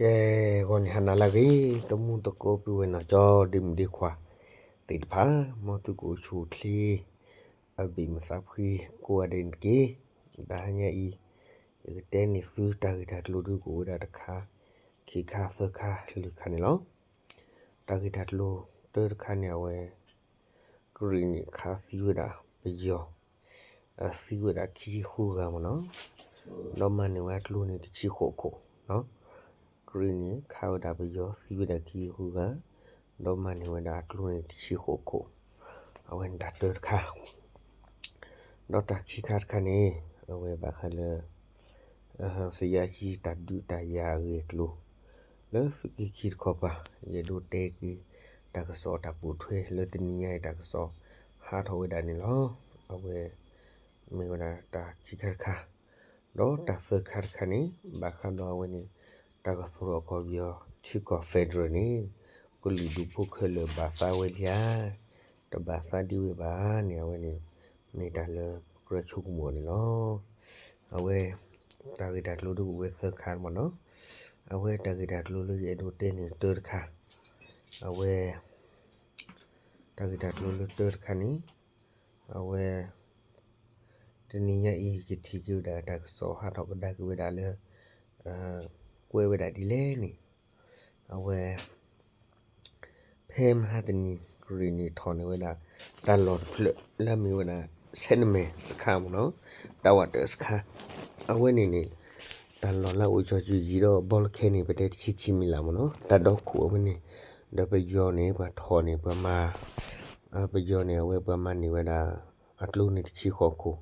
ကဲ, ဂီၤန့ၣ်ဟါနၤလၢအဂ့ၤ, တမူသကိးပုၢ်ဝဲၢ်နီၢ်ကၠီ ဒ့မုၣ်ဒ့ခွါသ့ၣ်တဖၣ်, မ်သုကအိၣ်ဆူၣ်အိၣ်ချ့ အဘ့ၣ်မုာ်သးဖှံကိးဂၤဒဲးန့ၣ်တက့ၢ်. တဟါညါအံၤ ယကတဲန့ၢ်သုတၢ်ဂ့ၢ်တၢ်ကျိၤဒုးကအိၣ်ဝဲဒၣ်တခါ, ခံခါသၢခါလွံၢ်ခါန့ၣ်လီၤ. တၢ်ဂ့ၢ်တၢ်ကျိၤတၢတခါန့ၣ် အဝဲ ကရံၣ်နံၣ်ခးသံဝဲဒၣ်ပယီၤ, သံဝဲဒၣ်ခံဆံဃုဂၤမ့ၢ်နီၤ, ဒီးမၤန့ၢ်ဝဲအကျိန့ၣ်တဆံဃိးခိၣ်, ကရံၣ်နံၣ်ခးဝဲဒၣ်ပယီၤသံဝဲဒၣ်ခံဆံဃုဂၤ, ဒီးမၤန့ၢ်ဝဲဒၣ်အကျိန့ၣ်တဆံဃိးခိၣ်, အဝဲန့ၣ်တၢ်တၢတခါ ဒီးတၢ်ခံခါတခါန့ၣ် အဝဲဘၣ်ဃးလၢ စယါကံတၢ်ဒုးတၢ်ယၤအဂ့ၢ်အကျိၤ လၢသုးက့ခံတခီပၤ, ယအဲၣ်ဒိးတဲက့ၤတၢ်ကစီၣ်တၢ်ပိာ်ထွဲလၢတနံၤညါအံၤတၢ်ကစီၣ်ဟးထီၣ်ဝဲဒၣ်န့ၣ်လီၤ. အဝဲ မ့ၢ်ဝဲဒၣ်တၢ်ခံခါတခါ, ဒီးတၢ်သၢခါတခါန့ၣ် ဘၣ်ဃးဒီးအဝဲန့ၣ် တၢ်ကသိၣ်ထီၣ်ကီၢ်ပယီၤထံကီၢ် federal န့ၣ် ကလုာ်ဒူၣ်ဖိခဲလၢာ်ဘၣ်သးဝဲလံဧါ, တဘၣ်သးဒံးဝဲဘၣ်န့ၣ် အဝဲန့ၣ် မ့ၢ်တၢ်လၢပကြၢးဆိကမိၣ်န့ၣ်လီၤ. အဝဲ တၢ်ဂ့ၢ်တၢ်ကျိၤဒုးအိၣ်ဝဲသၢခါမ့ၢ်နီၤ, အဝဲတၢ်ဂ့ၢ်တၢ်ကျိၤလၢယအဲၣ်ဒိးတဲန့ၣ်တၢတခါ, အဝဲ တၢ်ဂ့ၢ်တၢ်ကျိၤလၢတၢတခါန့ၣ် အဝဲ တနံၤညါအံၤ ယထံၣ်က့ၤဝဲဒၣ်တၢ်ကစီၣ်ဟးထီၣ်ကဒါက့ၤဝဲဒၣ်လၢ ကွဲးဝဲဒၣ်ဒ်လဲၣ်န့ၣ်, အဝဲ ဖဲမဟါတနံၤ ကရံၣ်နံၣ်ထီၣ်န့ၢ်ဝဲဒၣ် တၢ်လီၢ်တဖျၢၣ်လၢအမ့ၢ်ဝဲဒၣ် ဆဲးနမဲာ်စခါမ့ၢ်နီၤ, တၢ်ဝးတၢးစခါ, အဝဲန့ၣ်န့ၣ် တၢ်လီၢ်လၢအအိၣ်ကၠီၤကၠူၤယံၤဒီးဘီလၢခဲန့ၣ် ပတဲတဆံခံမံၤလးမ့ၢ်နီၤ, တၢ်ဒီခိၣ်အဝဲန့ၣ်, ဒီးပယီၤန့ၣ် ပှၤထီၣ်န့ၣ် ပှၤမၤ ပယီၤန့ၣ် အဝဲပှၤမၤန့ၢ်ဝဲဒၣ် အကျိန့ၣ်တဆံဃိးခိၣ်,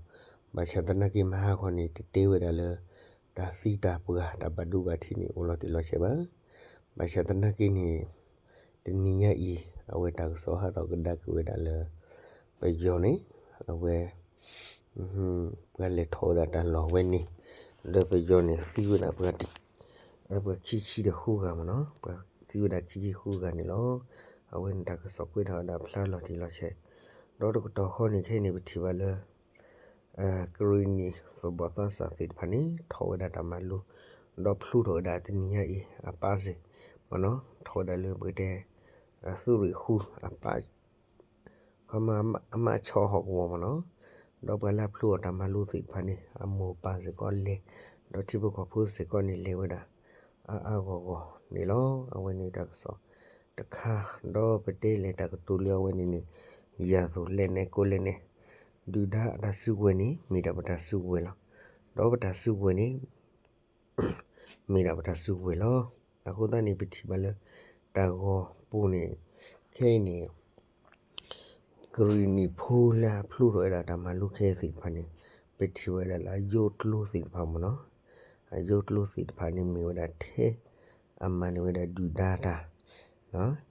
ဘၣ်ဆၣ်သနာ်က့မဟါခီန့ၣ် တတဲဝဲဒၣ်လၢ တၢ်သံတၢ်ပှၢ်တၢ်ဘၣ်ဒိဘၣ်ထံးန့ၣ် အိၣ်လီၤတံၢ်လီၤဆဲးဘၣ်. ဘၣ်ဆၣ်သနာ်က့န့ၣ် တနံၤညါအံၤ အဝဲတၢ်ကစီၣ်ဟးထီၣ်ကဒါက့ၤဝဲဒၣ်လၢ ပယီၤန့ၣ် အဝဲ ပှၤလဲၤထီၣ်ဝဲဒၣ်တၢ်လီၢ်ဝဲန့ၣ်, ဒီးပယီၤန့ၣ်သံဝဲဒၣ် ပှၤခံဆံဒီးဃုဂၤမ့ၢ်နီၤ, ပှၤသံဝဲဒၣ်ခံဆံဃုဂၤန့ၣ်လီၤ. အဝဲန့ၣ်တၢ်ကစီၣ်ကွဲးထီၣ်ဝဲဒၣ်ဖျါလီၤတံၢ်လီၤဆဲး, ဒီးတကတီၢ်ဃီန့ၣ်ခဲအံၤန့ၣ် ပထံၣ်ဘၣ်လၢ ကရံၣ်နံၣ်သူၣ်ဘီၣ်သးစၢ်သ့ၣ်တဖၣ်န့ၣ် ထီၣ်ဝဲဒၣ်တၢ်မၤလိ, ဒီးဖျိထီၣ်ဝဲဒၣ်တနံၤညါအံၤ အပၢ်စ့ၢ်မ့ၢ်နီၤ, ထီၣ်ဝဲဒၣ်လၢပကတဲ သုးရ့ၣ်ဃုအပၢ် ခီမ့ၢ်အမးဆီဟီၣ်ကဝီၤမ့ၢ်နီၤ, ဒီးပှၤလၢအဖျိအီၤတၢ်မၤလိသ့ၣ်တဖၣ်န့ၣ် အမိၢ်အပၢ်စ့ၢ်ကီးလဲၤ, ဒီးထံဖိကီၢ်ဖိစ့ၢ်ကီးန့ၣ်လဲၤဝဲဒၣ် အါအါဂီၢ်ဂီၢ်န့ၣ်လီၤ. အဝဲန့ၣ်တၢ်ကစီၣ်တခါ, ဒီးပတဲလဲၤတၢ်ကတိၤလၢအဝဲန့ၣ်န့ၣ် ယၤသိၣ်လဲၣ်နဲကိးလဲၣ်နဲ, ဒုၣ်ဒါအတၢ်စုကဝဲၤန့ၣ် မ့ၢ်ဒၣ်ပတၢ်စုကဝဲၤလီၤ. ဒီးပတၢ်စုကဝဲၤန့ၣ် မ့ၢ်ဒၣ်ပတၢ်စုကဝဲၤလီၤ. အဃိသတးန့ၣ် ပထံၣ်ဘၣ်လၢ တၢ်ဂီၤပူၤန့ၣ် ခဲအံၤန့ၣ် ကရံၣ်နံၣ်ဖိလၢအဖျိထီၣ်ဝဲဒၣ်တၢ်မၤလိခဲအံၤသ့ၣ်တဖၣ်န့ၣ် ပထံၣ်ဝဲဒၣ်လၢအယိးကျိသ့ၣ်တဖၣ်မ့ၢ်နီၤ, အယိးကျိသ့ၣ်တဖၣ်န့ၣ်မ့ၢ်ဝဲဒၣ်ထဲ အမၤန့ၢ်ဝဲဒၣ်ဒုၣ်ဒါတၢ်,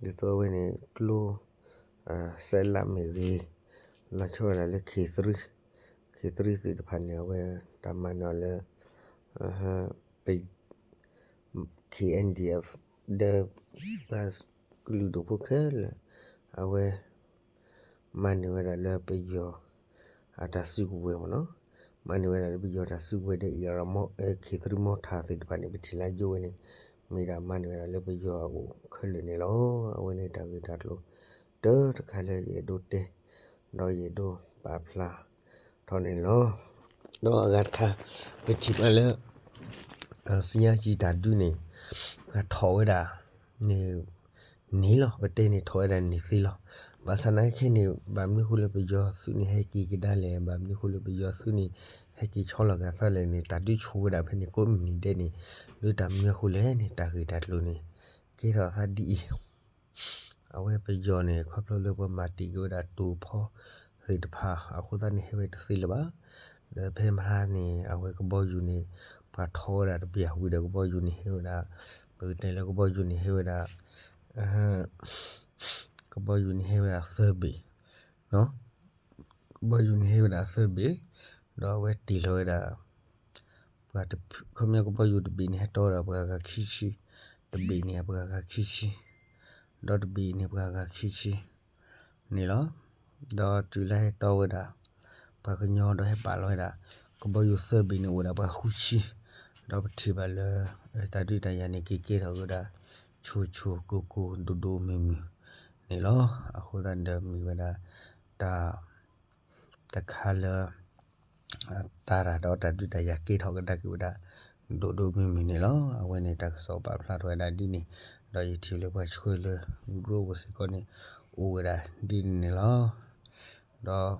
ဒ်သိးအဝဲန့ၣ်ကျိ စဲးလးမ့ၢ်ဂ့ၤ, လီၤဆီဝဲဒၣ်လၢ ခ့သရံ, ခ့သရံသ့ၣ်တဖၣ်န့ၣ် အဝဲတၢ်မၤန့ၢ်အီၤလၢ ပ KNDF ဒီး ပှၤကလုာ်ဒူၣ်ဖိခဲလၢာ် အဝဲ မၤန့ၢ်ဝဲဒၣ်လၢပယီၤ အတၢ်စုကဝဲၤမ့ၢ်နီၤ, မၤန့ၢ်ဝဲဒၣ်လၢပယီၤတၢ်စုကဝဲၤဒီး အံၤ ခ့သရံမီထၣ်သ့ၣ်တဖၣ်န့ၣ် ပထံၣ်လၢယိးဝဲန့ၣ် မ့ၢ်ဒၣ်မၤန့ၢ်ဝဲဒၣ်လၢပယီၤအအိၣ်ခဲလၢာ်န့ၣ်လီၤ. အဝဲန့ၣ်တၢ်ဂ့ၢ်တၢ်ကျိၤ တၢတခါလၢယအဲၣ်ဒိးတဲ ဒီးယအဲၣ်ဒိးပာ်ဖျါထီၣ်န့ၣ်လီၤ. ဒီးအဂၤတခါ ပထံၣ်ဘၣ်လၢ စယါကံတၢ်ဒုးန့ၣ် ပှၤထီၣ်ဝဲဒၣ်န့ၣ် န့ၣ်လီၤ. ပတဲန့ၣ်ထီၣ်ဝဲဒၣ်န့ၣ်သ့လီၤ. ဘၣ်ဆၣ်နာ်က့န့ၣ် ဘၣ်မနုၤဃိလၢပယီၤသုးန့ၣ် ဟဲက့ၤကဒါလဲၣ်, ဘၣ်မနုၤဃိလၢပယီၤသုးန့ၣ် ဟဲက့ၤဆီလီၤက့ၤအသးလဲၣ်န့ၣ် တၢ်ဒုးဆူၣ်ဝဲဒၣ်ဖဲန့ၣ် ကိးမုၢ်နံၤဒဲးန့ၣ် လၢတၢ်မနုၤအဃိလဲၣ်န့ၣ် တၢ်ဂ့ၢ်တၢ်ကျိၤန့ၣ် ကဲထီၣ်အသးဒ်အံၤ အဝဲပယီၤန့ၣ် ခီဖျိလၢပှၤမၤတံာ်က့ၤဝဲဒၣ်တိာ်ဖီသ့ၣ်တဖၣ် အဃိသတးန့ၣ် ဟဲဝဲတသ့လၢၤဘၣ်. ဒီးဖဲမဟါန့ၣ် အဝဲကဘီယူၤန့ၣ် ပှၤထီၣ်ဝဲဒၣ်တဘ့ၣ်ဝံၤဒီး ကဘီယူၤန့ၣ်ဟဲဝဲဒၣ် ပကတဲလၢကဘီယူၤန့ၣ်ဟဲဝဲဒၣ် ကဘီယူၤန့ၣ်ဟဲဝဲဒၣ်သၢဘ့ၣ် ကဘီယူၤန့ၣ်ဟဲဝဲဒၣ်သၢဘ့ၣ်, ဒီးအဝဲတ့ၢ်လီၤဝဲဒၣ် ပှၤတဖု ခီပညီကဘီယူၤတဘ့ၣ်န့ၣ် ဟဲတီဝဲဒၣ်ပှၤဂၤခံဆံ, တဘ့ၣ်န့ၣ်ပှၤဂၤခံဆံ, ဒီးတဘ့ၣ်န့ၣ်ပှၤဂၤခံဆံ န့ၣ်လီၤ. ဒီးတုၤလၢဟဲတီဝဲဒၣ် ပှၤကညီဒီးဟဲပာ်လီၤဝဲဒၣ် ကဘီယူၤသၢဘ့ၣ်န့ၣ်အိၣ်ဝဲဒၣ်ပှၤဃုဆံ, ဒီးပထံၣ်ဘၣ်လၢ တၢ်ဒုးတၢ်ယၤန့ၣ် က့ၤကဲထီၣ်ဝဲဒၣ် ဆိဆိကိၤကိၤဒိၣ်ဒိၣ်မုၢ်မုၢ်န့ၣ်လီၤ. အဃိသတးဒီးမ့ၢ်ဝဲဒၣ် တၢ် တခါလၢ တၢ်တၢ်ဒီးတၢ်ဒုးတၢ်ယၤကဲထီၣ်ကဒါက့ၤဝဲဒၣ် ဒိၣ်ဒိၣ်မုၢ်မုၢ်န့ၣ်လီၤ. အဝဲန့ၣ်တၢ်ကစီၣ်ပာ်ဖျါထီၣ်ဝဲဒၣ်ဒ်န့ၣ်, ဒီးယထံၣ်လၢပှၤဆှၢလၢ group ပူၤစ့ၢ်ကီးန့ၣ် အိၣ်ဝဲဒၣ်ဒ်န့ၣ်န့ၣ်လီၤ. ဒီး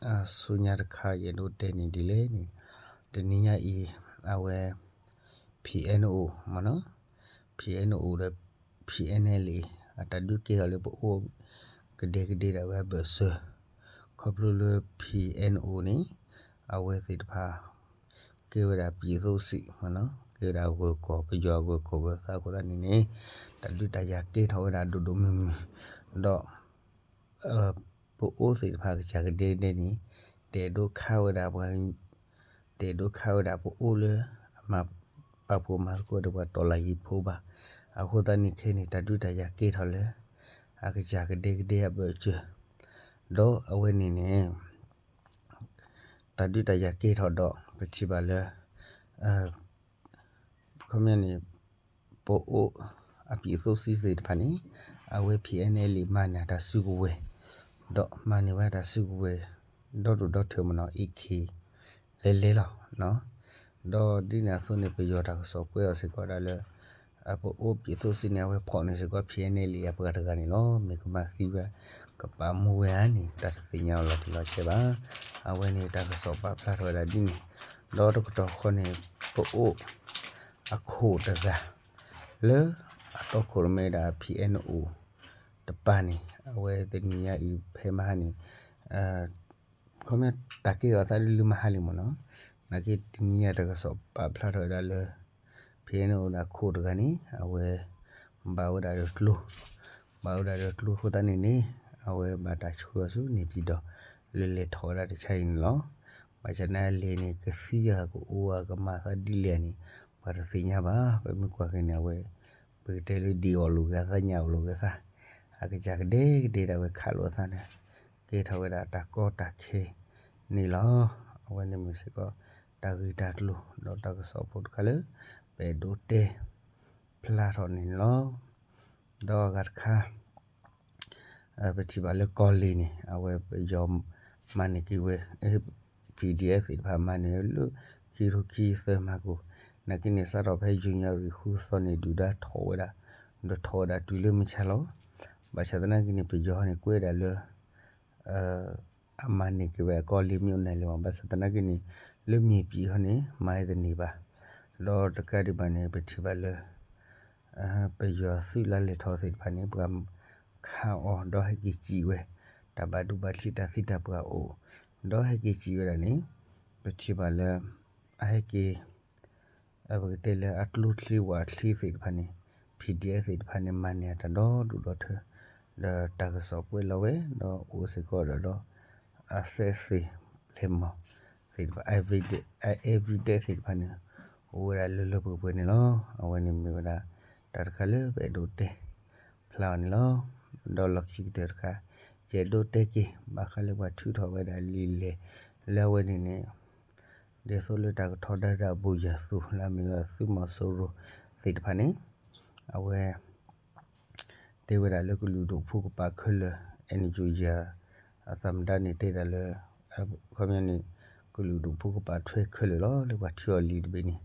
အဆူညါတခါယအဲၣ်ဒိးတဲန့ၣ်ဒ်လဲၣ်န့ၣ်, တနံၤညါအံၤ အဝဲ PNO မ့ၢ်နီၤ, PNO ဒီး PNLA အတၢ်ဒုးကဲထီၣ်လၢပအိၣ် ကဒဲကဒဲဒၣ်ဝဲအဘၢၣ်စၢၤ, ခီဖျိလၢ PNO န့ၣ် အဝဲသ့ၣ်တဖၣ် ကဲဝဲဒၣ်ပံၣ်သိစံးမ့ၢ်နီၤ, ကဲဝဲဒၣ်ဂၢၢ်ကီၢ် ပယီၤဂၢၢ်ကီၢ်ဂၢၢ်သးအဃိသတးန့ၣ်န့ၣ် တၢ်ဒုးတၢ်ယၤကဲထီၣ်ဝဲဒၣ်ဒိၣ်ဒိၣ်မုၢ်မုၢ်, ဒီး ပအိၣ်သ့ၣ်တဖၣ်ကစၢ်ကဒဲကဒဲန့ၣ် တအဲၣ်ဒိးခးဝဲဒၣ်ပှၤ တအဲၣ်ဒိးခးဝဲဒၣ်ပအိၣ်လၢ အမၤပာ်ဖှိၣ်မၤသကိးဒီးပှၤတီၢ်လၢ်ယံၤဖိဘၣ်. အဃိသတးန့ၣ်ခဲအံၤန့ၣ် တၢ်ဒုးတၢ်ယၤကဲထီၣ်လၢ အကစၢ်ကဒဲကဒဲအဘၢၣ်စၢၤ, ဒီးအဝဲန့ၣ်န့ၣ် တၢ်ဒုးတၢ်ယၤကဲထီၣ်ဒီး ပထံၣ်ဘၣ်လၢ ခီပညီန့ၣ် ပအိၣ်အပံၣ်သိစံသ့ၣ်တဖၣ်န့ၣ် အဝဲ PNLA မၤန့ၢ်တၢ်စုကဝဲၤ, ဒီးမၤန့ၢ်ဝဲတၢ်စုကဝဲၤ ဒီဒူၣ်ဒီထၢမ့ၢ်နီၤ AK လဲၤလဲၤလီၤ. ဒီးဒ်န့ၣ်အသိးန့ၣ် ပယီၤတၢ်ကစီၣ်ကွဲးအီၤစ့ၢ်ကီးဒၣ်လၢ ပအိၣ်ပံၣ်သိစံန့ၣ် အဝဲဖီၣ်န့ၢ်စ့ၢ်ကီး PNLA အပှၤတဂၤန့ၣ်လီၤ. မ့ၢ်ကမၤသံဝဲ ကပာ်မူဝဲဧါန့ၣ် တၢ်တသ့ၣ်ညါအီၤလီၤတံၢ်လီၤဆဲးဘၣ်. အဝဲန့ၣ်တၢ်ကစီၣ်ပာ်ဖျါထီၣ်ဝဲဒၣ်ဒ်န့ၣ်, ဒီးတကတီၢ်ဃီန့ၣ် ပအိၣ် အခိၣ်တဂၤ လၢအတီခိၣ်ရိၣ်မဲဒၣ် PNO တပၤန့ၣ် အဝဲတနံၤညါအံၤဖဲမဟါန့ၣ် ခီပညီတၢ်ကဲထီၣ်သးဒ်လၢမဟါလံမ့ၢ်နီၤ, နာ်က့တနံၤညါတၢ်ကစီၣ်ပာ်ဖျါထီၣ်ဝဲဒၣ်လၢ PNO ဒၣ်ခိၣ်တဂၤန့ၣ် အဝဲ ဘၣ်ဝဲဒၣ်ဒီးကျိ ဘၣ်ဝဲဒၣ်ဒီးကျိအဃိသတးန့ၣ်န့ၣ် အဝဲဘၣ်တၢ်ဆှၢအီၤဆူန့ၣ်ပၠံၣ်တီၣ် လၢလဲၤထီၣ်ဝဲဒၣ်တဆါအံၤန့ၣ်လီၤ. ဘၣ်ဆၣ်သနာ်က့လဲၤန့ၣ် ကသံဧါကအိၣ်ဧါကမၤသးဒ်လဲၣ်န့ၣ် ပှၤတသ့ၣ်ညါဘၣ်. ပမ့ၢ်ကွၢ်က့ၤန့ၣ် အဝဲ ပကတဲလၢဒံးအီၣ်လိာ်က့ၤအသးညၣ်အီၣ်လိာ်က့ၤသး အကစၢ်ကဒဲကဒဲဒၣ်ဝဲခးလိာ်အသးန့ၣ် ကဲထီၣ်ဝဲဒၣ်တၢ်ကီတၢ်ခဲန့ၣ်လီၤ. အဝဲန့ၣ်မ့ၢ်စ့ၢ်ကီး တၢ်ဂ့ၢ်တၢ်ကျိၤဒီးတၢ်ကစီၣ်ဖိတခါလၢ ပအဲၣ်ဒိးတဲဖျါထီၣ်န့ၣ်လီၤ. ဒီးအဂၤတခါ ပထံၣ်ဘၣ်လၢကီၢ်လ့ၣ်န့ၣ် အဝဲပယီၤမၤန့ၢ်က့ၤဝဲ PDF သ့ၣ်တဖၣ်မၤန့ၢ်လၢခံကထိခံဆံသၢမၤကိၢ်, နာ်က့န့ၣ် စးထီၣ်ဖဲယနူၤအါရံၤဃုသီန့ၣ် ဒုၣ်ဒါထီၣ်ဝဲဒၣ် ဒီးထီၣ်ဝဲဒၣ်တုၤလၢမုၢ်ဆါလီၤ. ဘၣ်ဆၣ်သနာ်က့န့ၣ် ပယီၤန့ၣ်ကွဲးဒၣ်လၢ အမၤန့ၢ်က့ၤဝဲအကီၢ်လ့ၣ်မ့ၢ်အိၣ်န့ၣ်လၢၤဘၣ်. ဘၣ်ဆၣ်သနာ်က့န့ၣ် လၢမ့ၢ်ပံၤဟီန့ၣ် မၤဝဲတန့ၢ်ဘၣ်. ဒီးတကးဒံးဘၣ်န့ၣ် ပထံၣ်ဘၣ်လၢ ပယီၤသုးလၢလဲၤထီၣ်သ့ၣ်တဖၣ်န့ၣ် ပှၤခးအီၤဒီးဟဲက့ၤစံးဝဲ တၢ်ဘၣ်ဒိဘၣ်ထံးတၢ်သံတၢ်ပှၢ်အိၣ်, ဒီးဟဲက့ၤစံးဝဲဒၣ်န့ၣ် ပထံၣ်ဘၣ်လၢ အဟဲက့ၤ ပကတဲလၢအကျိချံဝၣ်ချံသ့ၣ်တဖၣ်န့ၣ် PDF သ့ၣ်တဖၣ်န့ၣ် မၤန့ၢ်အတၢ်ဒီဒူၣ်ဒီထၢ ဒီးတၢ်ကစီၣ်ကွဲးလီၤဝဲ ဒီးအိၣ်စ့ၢ်ကီးဒီး အစဲးသ့ၣ်ပျဲၢ်မီၢ်သ့ၣ်တဖၣ် evidence သ့ၣ်တဖၣ်န့ၣ် အိၣ်ဝဲဒၣ်လၢလၢပှဲၤပှဲၤန့ၣ်လီၤ. အဝဲန့ၣ်မ့ၢ်ဝဲဒၣ် တၢ်တခါလၢပအဲၣ်ဒိးတဲဖျါအီၤန့ၣ်လီၤ. ဒီးလီၢ်ခံကတၢၢ်တခါ ယအဲၣ်ဒိးတဲက့ၤ ဘၣ်ဃးလၢပှၤထုးထီၣ်ဝဲဒၣ်လံာ်လဲၢ် လၢအဝဲန့ၣ်န့ၣ် ဒ်သိးလၢတၢ်ကထီဒါဒၣ်ဘိၣ်ယၢ်သူၣ် လၢအမ့ၢ်ဝဲသုးမီၤစိရိၤသ့ၣ်တဖၣ်န့ၣ် အဝဲ တဲဝဲဒၣ်လၢကလုာ်ဒူၣ်ဖိကပာ်ခဲလၢာ် NUG အသမ္မတန့ၣ်တဲဒၣ်လၢ ခီပညီန့ၣ် ကလုာ်ဒူၣ်ဖိကပာ်ထွဲခဲလၢာ်လီၤ လၢပှၤထုးအီၤလံာ်တဘ့ၣ်န့ၣ်,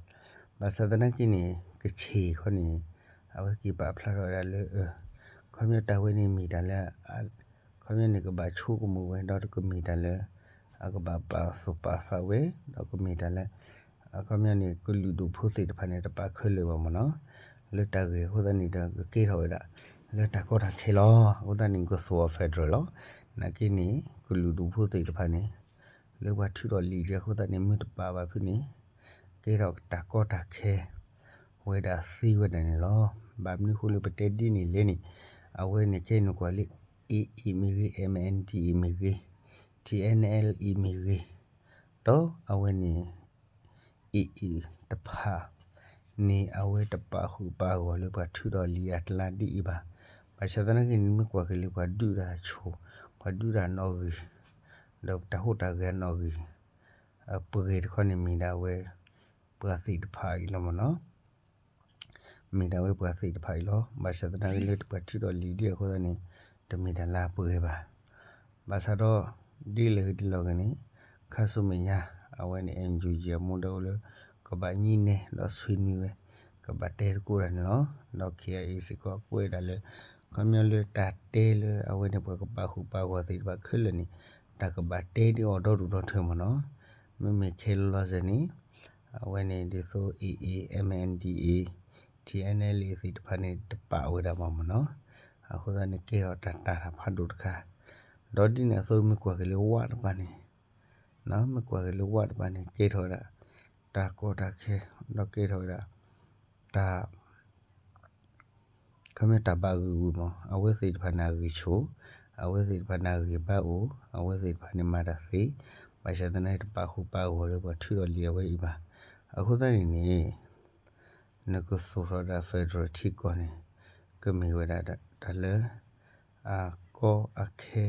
ဘၣ်ဆၣ်သနာ်က့န့ၣ် ကချ့ၣ်ခီန့ၣ် အဝဲက့ၤပာ်ဖျါထီၣ်ဝဲဒၣ်လၢ ခီပညီတၢ်ဝဲန့ၣ်မ့ၢ်တၢ်လၢ ခီပညီန့ၣ် ကဘၣ်ဆိကမိၣ်ဝဲ ဒီးကမ့ၢ်တၢ်လၢ အကဘၣ်ပာ်သူၣ်ပာ်သးဝဲ ဒီးကမ့ၢ်တၢ်လၢ အခီပညီန့ၣ် ကလုာ်ဒူၣ်ဖိသ့ၣ်တဖၣ်န့ၣ် တပာ်ခဲလၢာ်ဘၣ်မ့ၢ်နီၤ, လၢတၢ်ဂ့ၢ်အဃိသတးန့ၣ်ဒီး ကကဲထီၣ်ဝဲဒၣ် လၢတၢ်ကီတၢ်ခဲလီၤ. အဃိသတးန့ၣ် ကသူအီၤ federal လီၤ. နာ်က့န့ၣ် ကလုာ်ဒူၣ်ဖိသ့ၣ်တဖၣ်န့ၣ် လၢပှၤထုးထီၣ်လံာ်ဒ်အဃိသတးန့ၣ် မ့ၢ်တပာ်ဘၣ်ဖုးန့ၣ် ကဲထီၣ်တၢ်ကီတၢ်ခဲ ဝဲဒၣ်သ့ဝဲဒၣ်န့ၣ်လီၤ. ဘၣ်မနုၤအဃိလၢပတဲဒ်န့ၣ်လဲၣ်န့ၣ် အဝဲန့ၣ်ခဲအံၤနကွၢ်လၢ AA မ့ၢ်ဂ့ၤ, MNDAA မ့ၢ်ဂ့ၤ, TNLA မ့ၢ်ဂ့ၤ ဒီးအဝဲန့ၣ် AA တဖၣ်န့ၣ် အဝဲတပာ်ဃုာ်ပာ်ဂီၢ်လၢပှၤထုးထီၣ်လံာ်အကျါဒ်အံၤဘၣ်. ဘၣ်ဆၣ်သနာ်က့န့ၣ် မ့ၢ်ကွၢ်က့ၤလၢပှၤဒုးတၢ်ဆိၣ်, ပှၤဒုးတၢ်နီၣ်ဂံၢ်, ဒီးတၢ်ဟူးတၢ်ဂဲၤနီၣ်ဂံၢ် ပှဲၤတခီန့ၣ်မ့ၢ်ဒၣ်ဝဲ ပှၤသ့ၣ်တဖၣ်အံၤလီၤမ့ၢ်နီၤ. မ့ၢ်ဒၣ်ဝဲပှၤသ့ၣ်တဖၣ်အံၤလီၤ. ဘၣ်ဆၣ်သနာ်က့လၢပှၤထုးထီၣ်လံာ်ဒ်အဃိသတးန့ၣ် တမ့ၢ်တၢ်လၢအပှဲၤဘၣ်. ဘၣ်ဆၣ်ဒီး ဒ်လဲၣ်ဂ့ၤဒ်လဲၣ်ဂ့ၤန့ၣ် ခါဆူမဲာ်ညါ အဝဲန့ၣ် NUG အမူဒါအိၣ်လၢ ကဘၣ်ညှိနှိုင်းဒီးဆွေးနွေးဝဲ ကဘၣ်တဲသကိးတၢ်န့ၣ်လီၤ. ဒီး KIA စ့ၢ်ကီးကွဲးဒၣ်လၢ ခီပညီလၢတၢ်တဲလၢအဝဲန့ၣ် ပှၤကပာ်ဃုာ်ပာ်ဂီၤသ့ၣ်တဖၣ်ခဲလၢာ်န့ၣ် တၢ်ကဘၣ်တဲဒ်အီၤဒီဒူၣ်ဒီထၢမ့ၢ်နီၤ. မ့မ့ၢ်ခဲလၢာ်စ့ၢ်န့ၣ် အဝဲန့ၣ်ဒ်သိး AA, MNDAA, TNLA သ့ၣ်တဖၣ်န့ၣ် တပာ်ဝဲဒၣ်ဘၣ်မ့ၢ်နီၤ. အဃိသတးန့ၣ် ကဲထီၣ်တၢ်တာ်တၢ်ဖးဒိၣ်တခါ, ဒီးဒ်န့ၣ်အသိးမ့ၢ်ကွၢ်က့ၤလၢဝးတဖၣ်န့ၣ်, မ့ၢ်ကွၢ်က့ၤလၢဝးတဖၣ်န့ၣ် ကဲထီၣ်ဝဲဒၣ် တၢ်ကီတၢ်ခဲ, ဒီးကဲထီၣ်ဝဲဒၣ် တၢ် ခီပညီတၢ်ဘၣ်ဂံာ်ဂူာ်မး, အဝဲသ့ၣ်တဖၣ်န့ၣ်အဂံၢ်ဆူၣ်, အဝဲသ့ၣ်တဖၣ်န့ၣ်အဂံၢ်ဘါအိၣ်, အဝဲသ့ၣ်တဖၣ်န့ၣ်မၤတၢ်သ့, ဘၣ်ဆၣ်သနာ်က့တပာ်ဃုာ်ပာ်ဂီၤလၢပှၤထုးထီၣ်လံာ်အဝဲအံၤဘၣ်. အဃိသတးန့ၣ်န့ၣ် နကသိၣ်ထီၣ်ဒၣ် federal ထံကီၢ်န့ၣ် ကမ့ၢ်ဝဲဒၣ်တၢ်လၢ အကီအခဲ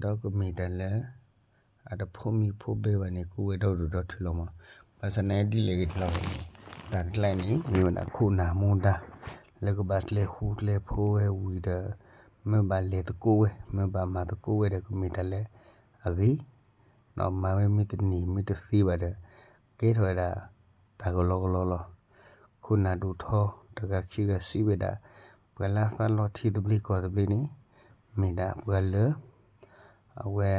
ဒီးကမ့ၢ်တၢ်လၢ အတဖိးမံဖိးဘဲဘၣ်န့ၣ် ကအိၣ်ဝဲဒီဒူၣ်ဒီထၢလီၤမး. ဘၣ်ဆၣ်သနာ်က့ဒ်လဲၣ်ဂ့ၤဒ်လဲၣ်ဂ့ၤန့ၣ် တၢ်တကျါန့ၣ် မ့ၢ်ဝဲဒၣ်ခိၣ်နၢ်မူဒါ လၢကဘၣ်ကျဲဃူကျဲဖိးဝဲဝံၤဒီး မ့ၢ်ဘၣ်လဲၤသကိးဝဲ မ့ၢ်ဘၣ်မၤသကိးဝဲဒီးကမ့ၢ်တၢ်လၢအဂ့ၤ ဒီးမၤဝဲမ့ၢ်တန့ၢ်မ့ၢ်တသ့ဘၣ်ဒီး ကဲထီၣ်ဝဲဒၣ် တၢ်ကလီကလီလီၤ. ခိၣ်နၢ်ဒိၣ်ထီ တဂၤခံဂၤစံးဝဲဒၣ် ပှၤလၢအသးလီထံသဘျ့ကီၢ်သဘျ့န့ၣ် မ့ၢ်ဒၣ်ပှၤလၢ အဝဲ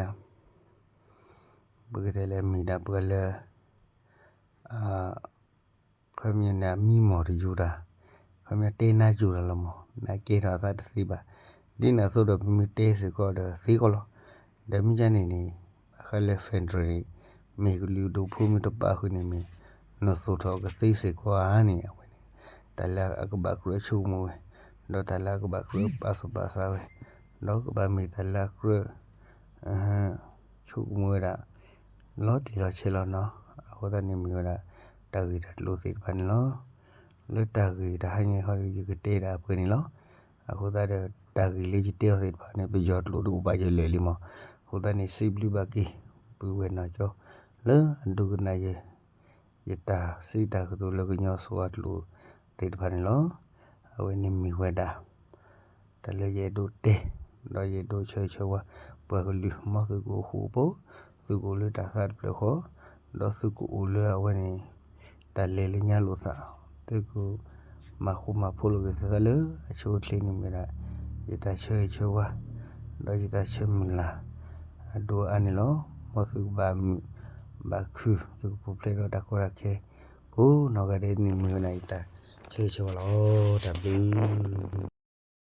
ပကတဲလၢ မ့ၢ်ဒၣ်ပှၤလၢ ခီပညီန့ၣ် အမံမီၢ်တယိာ်တၢ်, ခီပညီတဲနါယိာ်တၢ်လီၤမး, နကဲထီၣ်အသးတသ့ဘၣ်. ဒ်န့ၣ်အသိးဒီး ပမ့ၢ်တဲစ့ၢ်ကီးဒီးသ့ကီးလီၤ. ဒီးမ့ၢ်ဒ်န့ၣ်န့ၣ် ဘၣ်ဃးလၢ federal န့ၣ် မ့ၢ်ကလုာ်ဒိၣ်ဖိမ့ၢ်တပာ်ဃုာ်န့ၣ်မ့ၢ် နသိၣ်ထီၣ်ကသ့စ့ၢ်ကီးဧါန့ၣ် အဝဲန့ၣ် တၢ်လၢအကဘၣ်ကြၢးဆိကမိၣ်ဝဲ, ဒီးတၢ်လၢအကဘၣ်ကြၢးပာ်သူၣ်ပာ်သးဝဲ, ဒီးကဘၣ်မ့ၢ်တၢ်လၢအကြၢး ဆိကမိၣ်ဝဲဒၣ် လီၤတံၢ်လီၤဆဲးလီၤနီၤ. အဃိသတးန့ၣ်မ့ၢ်ဝဲဒၣ် တၢ်ဂ့ၢ်တၢ်ကျိၤသ့ၣ်တဖၣ်န့ၣ်လီၤ. လၢတၢ်ဂ့ၢ်တဟါညါခီဒီး ယကတဲဒၣ်အပှဲၤန့ၣ်လီၤ. အဃိသတးဒီး တၢ်ဂ့ၢ်လၢယတဲအီၤသ့ၣ်တဖၣ်န့ၣ် ပယီၤကျိာ်ဒုးအိၣ်ဘၣ်ယလဲၣ်လံမး. အဃိသတးန့ၣ် စံးဘျုးဘၣ်က့ၤ ပုၢ်ဝဲၢ်နီၢ်ကၠီ လၢအဒိကနၣ်ယ ယတၢ်စံးတၢ်ကတိၤလၢကညီဆိအကျိာ်သ့ၣ်တဖၣ်န့ၣ်လီၤ. အဝဲန့ၣ်မ့ၢ်ဝဲဒၣ် တၢ်လၢယအဲၣ်ဒိးတဲ ဒီးယအဲၣ်ဒိးဆၢဂ့ၤဆၢဝါ ပှၤကလုာ် မ်သုကအိၣ်ဃူအိၣ်ဖိး, သုကအိၣ်လၢတၢ်သးတဖျၢၣ်ဃီ, ဒီးသုကအိၣ်လၢအဝဲန့ၣ် တၢ်လဲၤလၢညါလိာ်သး, သုကမၤဃူမၤဖိးလိာ်က့ၤသုသးလၢအဆိအချ့န့ၣ်မ့ၢ်ဒၣ် ယတၢ်ဆၢဂ့ၤဆၢဝါ, ဒီးယတၢ်ဆၢမုၢ်လၢ် အဒိၣ်အါန့ၣ်လီၤ. မ်သုကဘၣ်မုာ်ဘၣ်ခုၣ် သုကပူၤဖျဲးဒီးတၢ်ကီတၢ်ခဲ ကိးနီၢ်ဂၤဒဲးန့ၣ် မ့ၢ်ဝဲဒၣ်ယတၢ်ဆၢဂ့ၤဆၢဝါလီၤ. တၢ်ဘျုး